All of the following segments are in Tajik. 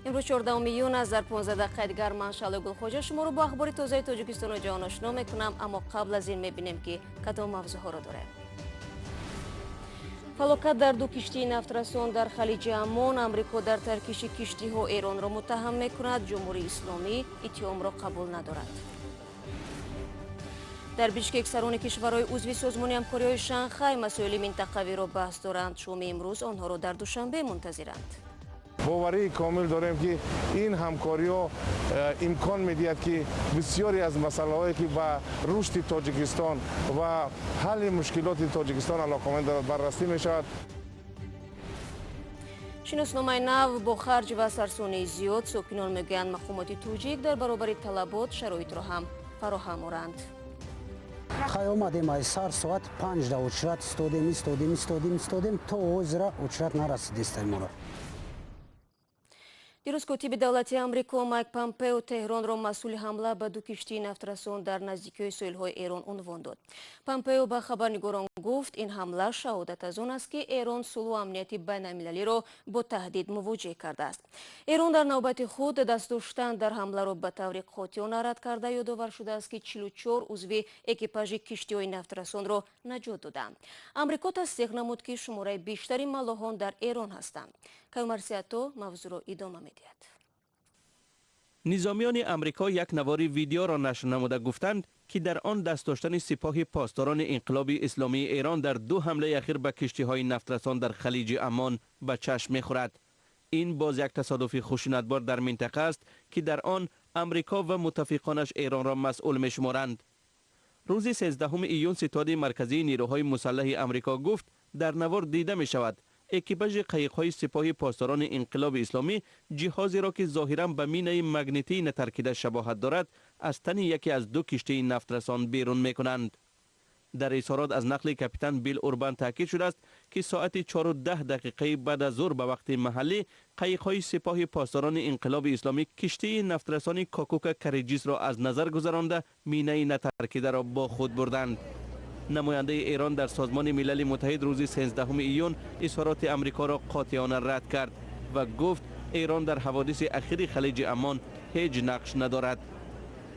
Имрӯз 14 июн аст. Дар 15 дақиқаи дигар ман, Шаҳло Гулхоҷа, шуморо бо ахбори тозаи Тоҷикистону ҷаҳон ошно мекунам. Аммо қабл аз ин мебинем, ки кадом мавзӯъҳоро дорем. Фалокат дар ду киштии нафтрасон дар Халиҷи Аммон. Амрико дар таркиши киштиҳо Эронро муттаҳам мекунад. Ҷумҳурии Исломӣ иттиҳомро қабул надорад. Дар Бишкек сарони кишварҳои узви Созмони ҳамкориҳои Шанхай масоили минтақавиро баҳс доранд. Шоми имрӯз онҳоро дар Душанбе мунтазиранд. Боварии комил дорем, ки ин ҳамкориҳо имкон медиҳад, ки бисёре аз масъалаҳое, ки ба рушди Тоҷикистон ва ҳалли мушкилоти Тоҷикистон алоқаманд дорад, баррасӣ мешавад. Шиносномаи нав бо харҷ ва сарсонии зиёд. Сокинон мегӯянд, мақомоти тоҷик дар баробари талабот шароитро ҳам фароҳам оранд. Хай, омадем, ай сар соати 5 да очередь истодем, истодем, истодем, истодем, то ҳозира очередь нарасидистай моро. Дирӯз котиби давлати Амрико Майк Помпео Теҳронро масъули ҳамла ба ду киштии нафтрасон дар наздикиҳои соҳилҳои Эрон унвон дод. Помпео ба хабарнигорон гуфт, ин ҳамла шаҳодат аз он аст, ки Эрон сулҳу амнияти байналмилалиро бо таҳдид мувоҷеҳ кардааст. Эрон дар навбати худ даст доштан дар ҳамларо ба таври қотеона рад карда, ёдовар шудааст, ки 44 узви экипажи киштиҳои нафтрасонро наҷот доданд. Амрико тасдиқ намуд, ки шумораи бештари маллоҳон дар Эрон ҳастанд. Каюмарсиато мавзӯъро идома медиҳад. Низомиёни Амрико як навори видеоро нашр намуда гуфтанд, ки дар он даст доштани Сипоҳи Посдорони Инқилоби Исломии Эрон дар ду ҳамлаи ахир ба киштиҳои нафтрасон дар Халиҷи Аммон ба чашм мехӯрад. Ин боз як тасодуфи хушунатбор дар минтақа аст, ки дар он Амрико ва муттафиқонаш Эронро масъул мешуморанд. Рӯзи 13 июн Ситоди Марказии Нерӯҳои Мусаллаҳи Амрико гуфт, дар навор дида мешавад, экипажи қайиқҳои Сипоҳи Посдорони Инқилоби Исломӣ ҷиҳозеро, ки зоҳиран ба минаи магнитии натаркида шабоҳат дорад, аз тани яке аз ду киштии нафтрасон берун мекунанд. Дар изҳорот аз нақли капитан Билл Урбан таъкид шудааст, ки соати 4:10 баъд аз зуҳр ба вақти маҳаллӣ қайиқҳои Сипоҳи Посдорони Инқилоби Исломӣ киштии нафтрасони Кокука Кариҷисро аз назар гузаронда, минаи натаркидаро бо худ бурданд. Намояндаи Эрон дар Созмони Милали Муттаҳид рӯзи 13 июн изҳороти Амрикоро қотеона рад кард ва гуфт, Эрон дар ҳаводиси ахири Халиҷи Аммон ҳеҷ нақш надорад.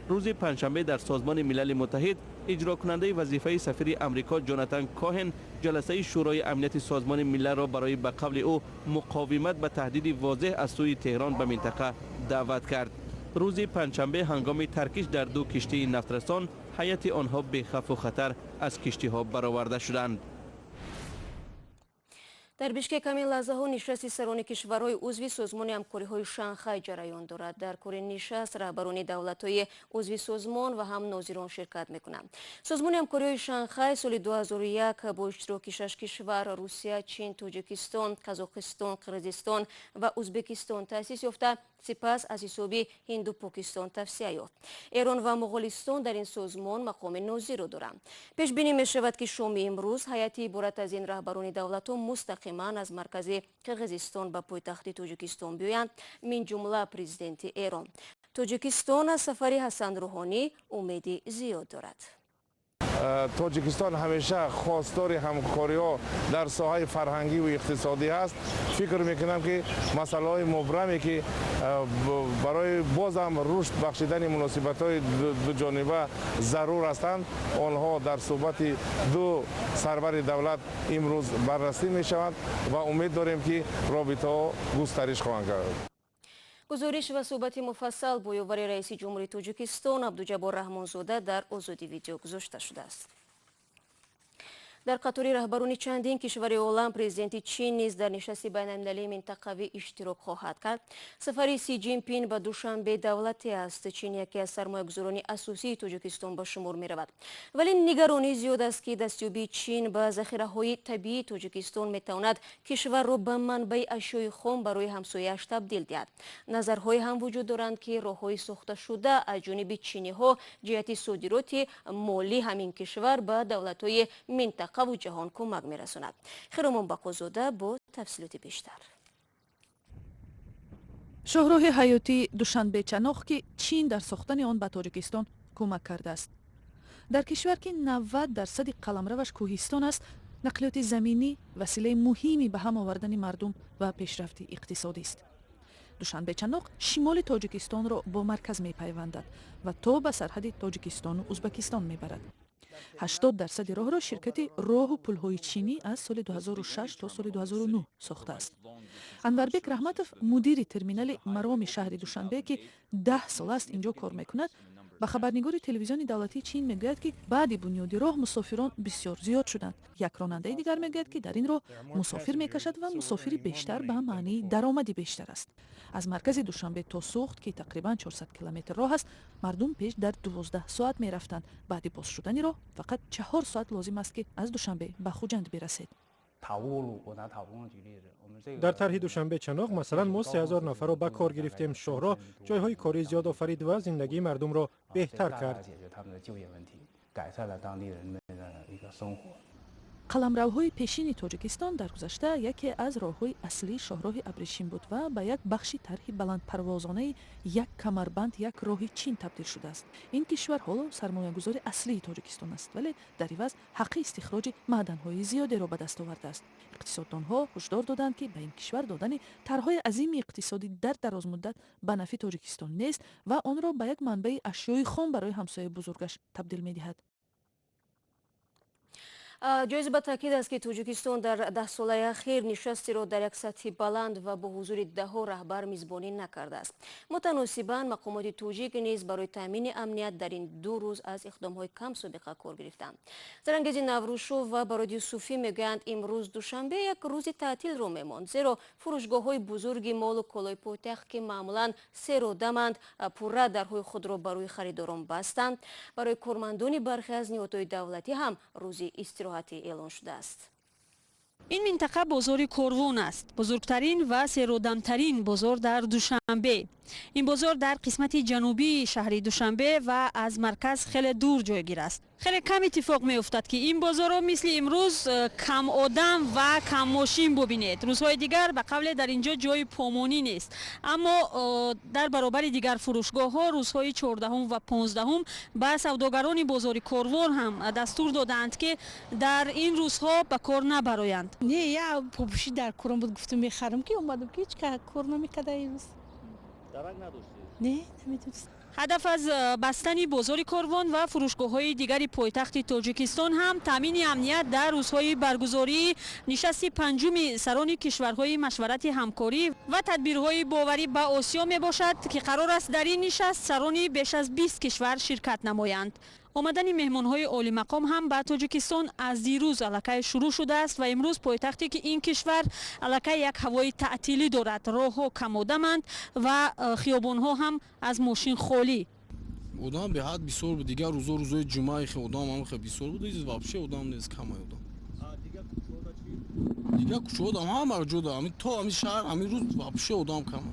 Рӯзи панҷшанбе дар Созмони Милали Муттаҳид иҷрокунандаи вазифаи сафири Амрико Ҷонатан Коҳен ҷаласаи Шӯрои Амнияти Созмони Милалро барои, ба қавли ӯ, муқовимат ба таҳдиди возеҳ аз сӯи Теҳрон ба минтақа даъват кард. Рӯзи панҷшанбе ҳангоми таркиш дар ду киштии нафтрасон ҳайати онҳо бехавфу хатар аз киштиҳо бароварда шуданд. Дар Бишкек ҳамин лаҳзаҳо нишасти сарони кишварҳои узви Созмони ҳамкориҳои Шанхай ҷараён дорад. Дар кори нишаст раҳбарони давлатҳои узви созмон ва ҳам нозирон ширкат мекунанд. Созмони ҳамкориҳои Шанхай соли 2001 бо иштироки шаш кишвар: Русия, Чин, Тоҷикистон, Қазоқистон, Қирғизистон ва Узбекистон таъсис ёфта, сипас аз ҳисоби Ҳинду Покистон тавсеа ёфт. Эрон ва Моғолистон дар ин созмон мақоми нозирро доранд. Пешбинӣ мешавад, ки шоми имрӯз ҳайати иборат аз ин раҳбарони давлатҳо мустақиман аз маркази Қирғизистон ба пойтахти Тоҷикистон биёянд, минҷумла президенти Эрон. Тоҷикистон аз сафари Ҳасан Рӯҳонӣ умеди зиёд дорад. Тоҷикистон ҳамеша хостори ҳамкориҳо дар соҳаи фарҳангӣ ва иқтисодӣ ҳаст. Фикр мекунам, ки масъалаҳои мубраме, ки барои бозам рушд бахшидани муносибатҳои дуҷониба зарур ҳастанд, онҳо дар суҳбати ду сарвари давлат имрӯз баррасӣ мешаванд ва умед дорем, ки робитаҳо густариш хоҳанд кард. Гузориш ва суҳбати муфассал бо ёвари раиси ҷумҳури Тоҷикистон Абдуҷаббор Раҳмонзода дар Озодӣ Видео гузошта шудааст. Дар қатори раҳбарони чандин кишвари олам президенти Чин низ дар нишасти байналмилалии минтақавӣ иштирок хоҳад кард. Сафари Си Ҷинпин ба Душанбе давлате аст. Чин яке аз сармоягузорони асосии Тоҷикистон ба шумор меравад, вале нигаронӣ зиёд аст, ки дастёбии Чин ба захираҳои табиии Тоҷикистон метавонад кишварро ба манбаи ашёи хом барои ҳамсояаш табдил диҳад. Назарҳое ҳам вуҷуд доранд, ки роҳҳои сохташуда аз ҷониби чиниҳо ҷиҳати содироти моли ҳамин кишвар ба давлатҳои минтақаву ҷаҳон кӯмак мерасонад. Хиромон Бақозода бо тафсилоти бештар. Шоҳроҳи ҳаётии Душанбе-Чаноқ, ки Чин дар сохтани он ба Тоҷикистон кӯмак кардааст. Дар кишвар, ки 90 дарсади қаламраваш кӯҳистон аст, нақлиёти заминӣ василаи муҳими ба ҳам овардани мардум ва пешрафти иқтисодист. Душанбе Чаноқ шимоли Тоҷикистонро бо марказ мепайвандад ва то ба сарҳади Тоҷикистону Узбакистон мебарад. 80 дарсади роҳро ширкати роҳу пулҳои чинӣ аз соли 2006 то соли 2009 сохтааст. Анварбек Раҳматов, мудири терминали Мароми шаҳри Душанбе, ки 10 сол аст инҷо кор мекунад, ба хабарнигори телевизиони давлатии Чин мегӯяд, ки баъди бунёди роҳ мусофирон бисёр зиёд шуданд. Як ронандаи дигар мегӯяд, ки дар ин роҳ мусофир мекашад ва мусофири бештар ба маънии даромади бештар аст. Аз маркази Душанбе то Суғд, ки тақрибан 400 километр роҳ аст, мардум пеш дар 12 соат мерафтанд. Баъди боз шудани роҳ фақат 4 соат лозим аст, ки аз Душанбе ба Хуҷанд бирасед. Дар тарҳи Душанбе Чаноқ, масалан, мо 3000 нафарро ба кор гирифтем. Шоҳроҳ ҷойҳои корӣ зиёд офарид ва зиндагии мардумро беҳтар кард. Қаламравҳои пешини Тоҷикистон дар гузашта яке аз роҳҳои аслии шоҳроҳи абрешим буд ва ба як бахши тарҳи баландпарвозонаи «Як камарбанд, як роҳи» Чин табдил шудааст. Ин кишвар ҳоло сармоягузори аслии Тоҷикистон аст, вале дар иваз ҳаққи истихроҷи маъданҳои зиёдеро ба даст овардааст. Иқтисоддонҳо ҳушдор доданд, ки ба ин кишвар додани тарҳҳои азими иқтисодӣ дар дарозмуддат ба нафъи Тоҷикистон нест ва онро ба як манбаи ашёи хом барои ҳамсояи бузургаш табдил медиҳад. Ҷоиз ба таъкид аст, ки Тоҷикистон дар 10 солаи ахир нишастеро дар як сатҳи баланд ва бо ҳузури даҳҳо раҳбар мизбонӣ накардааст. Мутаносибан мақомоти тоҷик низ барои таъмини амният дар ин 2 рӯз аз иқдомҳои камсобиқа кор гирифтанд. Зарангези Наврӯзшов ва Бароди Юсуфӣ мегӯянд, имрӯз Душанбе як рӯзи таътилро мемонд, зеро фурӯшгоҳҳои бузурги молу колои пойтахт, ки маъмулан серодаманд, пурра дарҳои худро ба рӯи харидорон бастанд. Барои кормандони бархе аз ниҳодҳои давлатӣ ҳам рӯзи истироҳатӣ эълон шудааст. Ин минтақа бозори Корвон аст, бузургтарин ва серодамтарин бозор дар Душанбе. Ин бозор дар қисмати ҷанубии шаҳри Душанбе ва аз марказ хеле дур ҷойгир аст. Хеле кам иттифоқ меуфтад, ки ин бозорро мисли имрӯз кам одам ва кам мошин бубинед. Рӯзҳои дигар, ба қавле, дар ин ҷо ҷои помонӣ нест, аммо дар баробари дигар фурӯшгоҳҳо рӯзҳои 14-ҳум ва 15-ҳум ба савдогарони бозори Корвон ҳам дастур додаанд, ки дар ин рӯзҳо ба кор набароянд. Не, я попуши дар корам буд, гуфтам, мехарам, ки омадам, ки ҳеҷ кор намекарда имрӯз. Дарак надоштед? Не, намедонист. Ҳадаф аз бастани бозори Корвон ва фурӯшгоҳҳои дигари пойтахти Тоҷикистон ҳам таъмини амният дар рӯзҳои баргузории нишасти панҷуми сарони кишварҳои Машварати ҳамкорӣ ва тадбирҳои боварӣ ба Осиё мебошад, ки қарор аст дар ин нишаст сарони беш аз 20 кишвар ширкат намоянд. Омадани меҳмонҳои олимақом ҳам ба Тоҷикистон аз дирӯз аллакай шурӯъ шудааст ва имрӯз пойтахте ки ин кишвар аллакай як ҳавои таътилӣ дорад, роҳҳо камодаманд ва хиёбонҳо ҳам аз мошин холӣ. Одам беҳад бисёр буд. Дигар рӯзо, рӯзои ҷумъа, хе одам ҳам хе бисёр буд, вообще одам нест, камай одам. Дигар кӯчаодам ҳама ҷода, ҳами то ҳами шаҳр ҳамин рӯз вообще одам кама.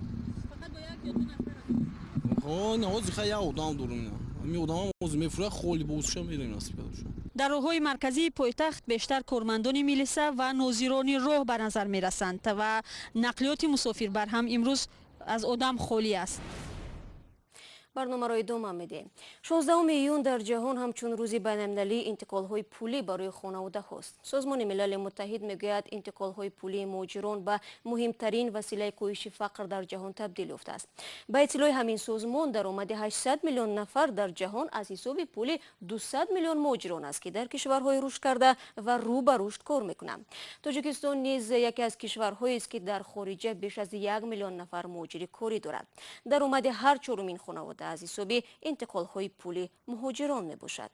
Ҳозир ха як одам дорум, ҳами одамам ҳозир мефурӯяд, холи бозша мерем, насиб карда. Дар роҳҳои марказии пойтахт бештар кормандони милиса ва нозирони роҳ ба назар мерасанд ва нақлиёти мусофирбар ҳам имрӯз аз одам холӣ аст. Барномаро идома медиҳем. 16 июн дар ҷаҳон ҳамчун рӯзи байналмилалии интиқолҳои пулӣ барои хонаводаҳост. Созмони Милали Муттаҳид мегӯяд, интиқолҳои пулии муҳоҷирон ба муҳимтарин василаи коҳиши фақр дар ҷаҳон табдил ёфтааст. Ба иттилои ҳамин созмон, даромади 800 миллион нафар дар ҷаҳон аз ҳисоби пули 200 миллион муҳоҷирон аст, ки дар кишварҳои рушдкарда ва рӯ ба рушд кор мекунанд. Тоҷикистон низ яке аз кишварҳоест, ки дар хориҷа беш аз 1 миллион нафар муҳоҷири корӣ дорад. Даромади ҳар чорумин хонавода аз ҳисоби интиқолҳои пули муҳоҷирон мебошад.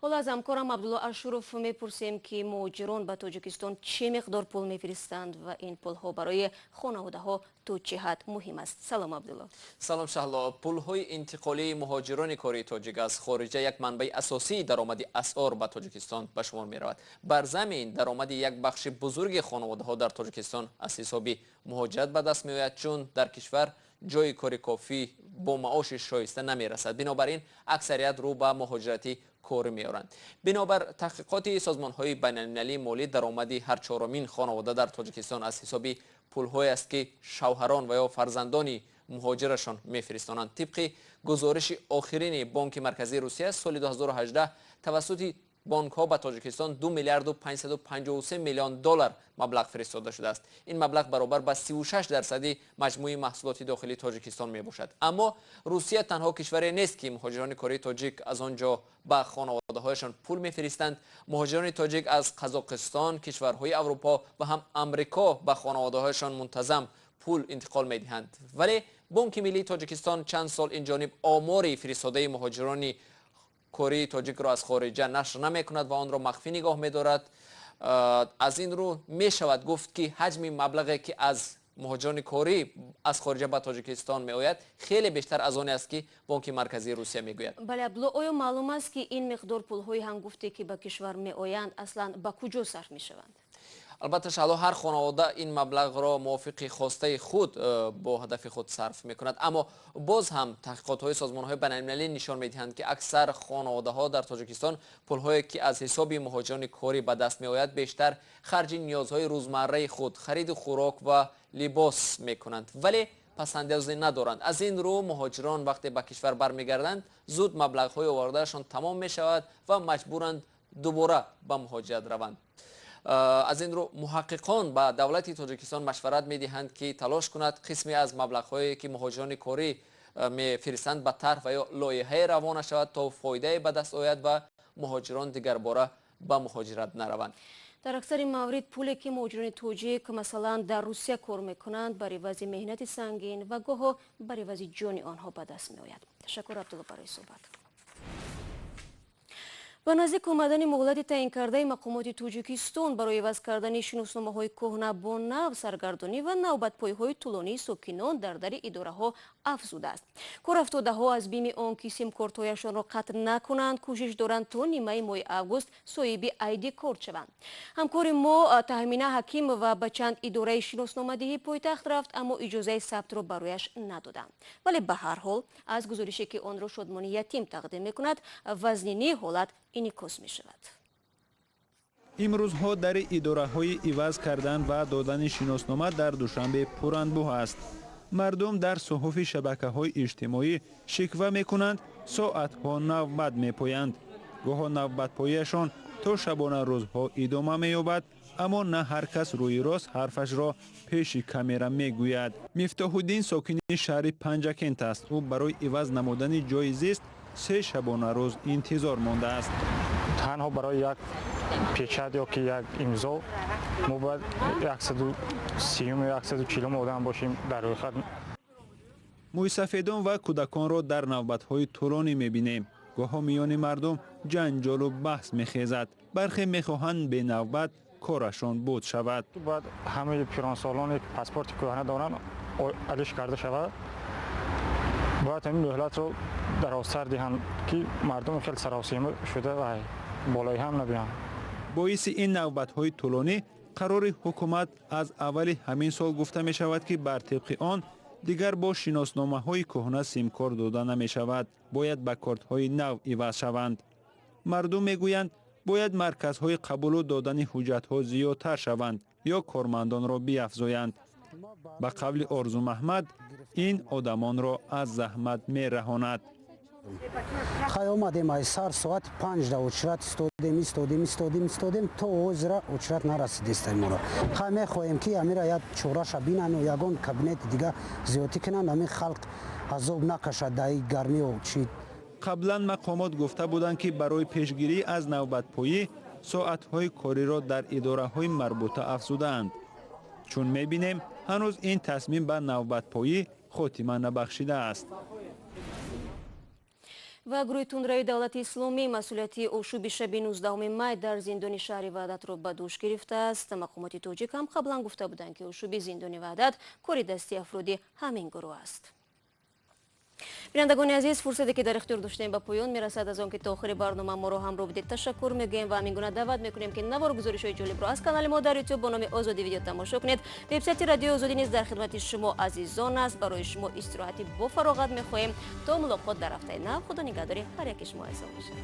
Ҳоло аз ҳамкорам Абдулло Ашуров мепурсем, ки муҳоҷирон ба Тоҷикистон чӣ миқдор пул мефиристанд ва ин пулҳо барои хонаводаҳо то чӣ ҳад муҳим аст. Салом, Абдулло. Салом, Шаҳло. Пулҳои интиқолии муҳоҷирони кории тоҷик аз хориҷа як манбаи асосии даромади асъор ба Тоҷикистон ба шумор меравад. Бар замин даромади як бахши бузурги хонаводаҳо дар Тоҷикистон аз ҳисоби муҳоҷират ба даст меояд, чун дар кишвар ҷойи кори кофӣ бо маоши шоиста намерасад. Бинобар ин аксарият рӯ ба муҳоҷирати корӣ меоранд. Бинобар таҳқиқоти созмонҳои байналмилалии молӣ, даромади ҳар чорумин хонавода дар Тоҷикистон аз ҳисоби пулҳое аст, ки шавҳарон ва ё фарзандони муҳоҷирашон мефиристонанд. Тибқи гузориши охирини Бонки Марказии Русия, соли 2018 тавассути Бонкҳо ба Тоҷикистон 2 миллиарду 553 миллион доллар маблағ фиристода шудааст. Ин маблағ баробар ба 36% маҷмӯи маҳсулоти дохилии Тоҷикистон мебошад. Аммо Русия танҳо кишваре нест, ки муҳоҷирони кории тоҷик аз он ҷо ба хонаводаҳояшон пул мефиристанд. Муҳоҷирони тоҷик аз Қазоқистон, кишварҳои Аврупо ва ҳам Амрико ба хонаводаҳояшон мунтазам пул интиқол медиҳанд. Вале Бонки миллии Тоҷикистон чанд сол инҷониб омори фиристодаи муҳоҷирони кории тоҷикро аз хориҷа нашр намекунад ва онро махфӣ нигоҳ медорад. Аз ин рӯ мешавад гуфт, ки ҳаҷми маблағе, ки аз муҳоҷирони корӣ аз хориҷа ба Тоҷикистон меояд, хеле бештар аз оне аст, ки Бонки Марказии Русия мегӯяд. Бале, Абдулло, оё маълум аст, ки ин миқдор пулҳои ҳангуфте, ки ба кишвар меоянд, аслан ба куҷо сарф мешаванд? Албатта, Шаҳло, ҳар хонавода ин маблағро мувофиқи хостаи худ бо ҳадафи худ сарф мекунад. Аммо боз ҳам таҳқиқотҳои созмонҳои байналмилалӣ нишон медиҳанд, ки аксар хонаводаҳо дар Тоҷикистон пулҳое, ки аз ҳисоби муҳоҷирони корӣ ба даст меояд, бештар харҷи ниёзҳои рӯзмарраи худ, хариду хӯрок ва либос мекунанд, вале пасандозе надоранд. Аз ин рӯ муҳоҷирон вақте ба кишвар бармегарданд, зуд маблағҳои овардаашон тамом мешавад ва маҷбуранд дубора ба муҳоҷират раванд. Аз ин рӯ муҳаққиқон ба давлати Тоҷикистон машварат медиҳанд, ки талош кунад қисме аз маблағҳое, ки муҳоҷирони корӣ мефиристанд, ба тарҳ ва ё лоиҳае равона шавад, то фоидае ба даст ояд ва муҳоҷирон дигарбора ба муҳоҷират нараванд. Дар аксари маврид пуле, ки муҳоҷирони тоҷик, масалан, дар Русия кор мекунанд, бар ивази меҳнати сангин ва гоҳо бар ивази ҷони онҳо ба даст меояд. Ташаккур, Абдулло, барои суҳбат. Ба наздик омадани муҳлати таъинкардаи мақомоти Тоҷикистон барои иваз кардани шиносномаҳои кӯҳна бо нав, саргардонӣ ва навбатпойҳои тӯлонии сокинон дар дари идораҳо афзудааст. Корафтодаҳо аз бими он, ки симкортҳояшонро қатъ накунанд, кӯшиш доранд то нимаи моҳи август соҳиби айди корт шаванд. Ҳамкори мо Таҳмина Ҳакимова ба чанд идораи шиносномадиҳии пойтахт рафт, аммо иҷозаи сабтро барояш надоданд. Вале ба ҳар ҳол аз гузорише, ки онро Шодмони Ятим тақдим мекунад, вазнинии ҳолат инъикос мешавад. Имрӯзҳо дари идораҳои иваз кардан ва додани шиноснома дар Душанбе пуранбӯҳ аст. Мардум дар суҳуфи шабакаҳои иҷтимоӣ шиква мекунанд, соатҳо навбат мепоянд. Гоҳо навбатпояшон то шабона рӯзҳо идома меёбад, аммо на ҳар кас рӯи рост ҳарфашро пеши камера мегӯяд. Мифтоҳуддин сокини шаҳри Панҷакент аст. Ӯ барои иваз намудани ҷои зист 3 шабонарӯз интизор мондааст. Танҳо барои як печат ё ки як имзо мо бояд 130 ё 140 одам бошем дар рӯйхат. Мӯйсафедон ва кӯдаконро дар навбатҳои тӯлонӣ мебинем. Гоҳо миёни мардум ҷанҷолу баҳс мехезад. Бархе мехоҳанд бенавбат корашон буд шавад. Бояд ҳамаи пиронсолоне, ки паспорти кӯҳна доранд, алиш карда шавад. Бояд ҳамин муҳлатро дарозтар диҳанд, ки мардум хеле саросима шуда ва болои ҳам набиёнд. Боиси ин навбатҳои тӯлонӣ қарори ҳукумат аз аввали ҳамин сол гуфта мешавад, ки бар тибқи он дигар бо шиносномаҳои кӯҳна симкор дода намешавад, бояд ба кортҳои нав иваз шаванд. Мардум мегӯянд, бояд марказҳои қабулу додани ҳуҷҷатҳо зиёдтар шаванд ё кормандонро биафзоянд. Ба қавли Орзумаҳмад, ин одамонро аз заҳмат мераҳонад. Хай омадем, ай сар соати 5 да очрат истодем, истодем, истодем, истодем, то ҳозира очрат нарасидистем моро. Хай мехоҳем, ки амира як чораша бинану ягон кабинети дига зиёдтӣ кунанд, ҳамин халқ азоб накашад дар ин гармиу чи. Қаблан мақомот гуфта буданд, ки барои пешгирӣ аз навбатпоӣ соатҳои кориро дар идораҳои марбута афзудаанд. Чун мебинем, ҳанӯз ин тасмим ба навбатпоӣ хотима набахшидааст. Ва гурӯҳи тундрави Давлати Исломӣ масъулияти ошӯби шаби 19 май дар зиндони шаҳри Ваҳдатро ба дӯш гирифтааст. Мақомоти тоҷик ҳам қаблан гуфта буданд, ки ошӯби зиндони Ваҳдат кори дасти афроди ҳамин гурӯҳ аст. Бинандагони азиз, фурсате, ки дар ихтиёр доштем, ба поён мерасад. Аз он ки то охири барнома моро ҳамроҳ будед, ташаккур мегӯем ва ҳамин гуна даъват мекунем, ки навор гузоришҳои ҷолибро аз канали мо дар Ютуб бо номи Озодӣ Видео тамошо кунед. Вебсайти Радиои Озодӣ низ дар хидмати шумо азизон аст. Барои шумо истироҳати бофароғат мехоҳем. То мулоқот дар ҳафтаи нав, Худо нигаҳдори ҳар яки шумо азизон бошад.